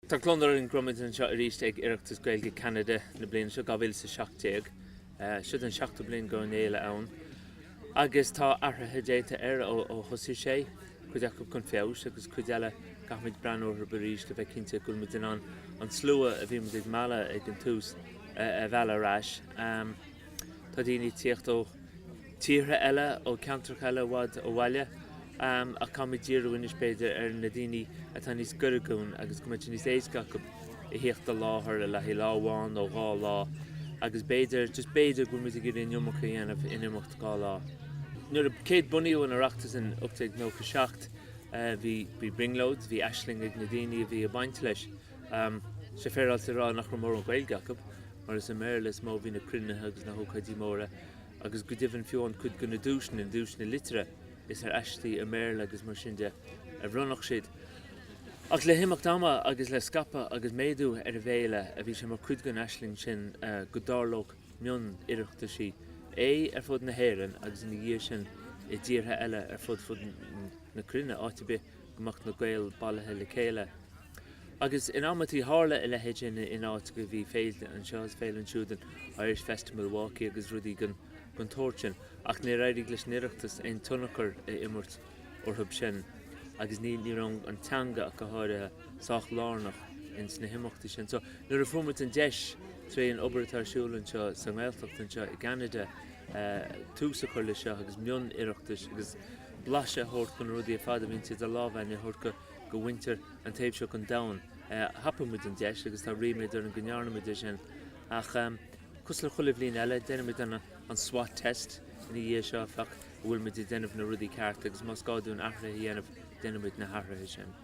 Tá gliondar orainn go raibh muid anseo arís ag Oireachtas Gaeilge Ceanada na bliana seo, 2017. Seo an seachtú bliain go raibh an fhéile ann agus tá athruithe déanta air ó thosaigh sé, cuid acu chun feabhais agus cuid eile caithfimid breathnú orthu arís le bheith cinnte go bhfuil muid in ann an slua a bhí muid ag mealladh ag an tús a mhealladh ar ais. Tá daoine ag tíocht ó tíortha eile, ó ceantracha eile i bhfad ó bhaile, ach caithfimid díriú anois b'fhéidir ar na daoine atá níos gaire dúinn agus go mbeidh sé níos éasca acu a thíocht i láthair le haghaidh lá amháin nó dhá lá agus b'fhéidir, just b'fhéidir go bhfuil muid ag iarraidh an iomarca a dhéanamh in imeacht dhá lá. Nuair a céad bunaíodh an Oireachtas in 1897 bhí bhí brionglóid, bhí aisling ag na daoine a bhí ag baint leis. Tá sé féaráilte a rá nach raibh mórán Gaeilge acu. mar is i mBéarla is mó a bhí na cruinnithe agus na hócáidí móra, agus go deimhin fiú amháin cuid de na duaiseanna, na duaiseanna liteartha, is ar aistí i mBéarla agus mar sin de a bhronnadh siad. Ach le himeacht ama agus le scaipeadh agus méadú ar an bhféile, a bhí sé mar chuid den aisling sin go dtarlódh mion-Oireachtaisí, é ar fud na hÉireann agus ina dhiaidh sin i dtíortha eile ar fud fud na cruinne, áit ar bith go mbeadh na Gaeil bailithe le chéile. Agus in amantaí tharla a leithéid sin in áit go bhí féilte anseo is féile ansiúd, an Irish Fest i Milwaukee agus rudaí den tsórt sin, ach níor éirigh leis an Oireachtas aon tionchar a imirt orthu sin agus ní ní raibh an teanga ach go háirithe sách lárnach ins na himeachtaí sin. So nuair a fuair muid an deis tré an obair atá ar siúl anseo sa nGaeltacht anseo i gCeanada tús a chur le seo agus mion-Oireachtais agus blaiseadh a thabhairt do na rudaí ar fad a bhíonn idir lámha againn a thabhairt go go mhuintir an taobh seo den domhan. Thapaigh muid an deis agus tá ríméad orainn go ndearna muid é sin. Ach cosúil le chuile bhliain eile, déanfaidh muid an SWOT test ina dhiaidh seo, féach an bhfuil muid ag déanamh na rudaí ceart agus más gá dúinn athruithe a dhéanamh, déanfaidh muid na hathruithe sin.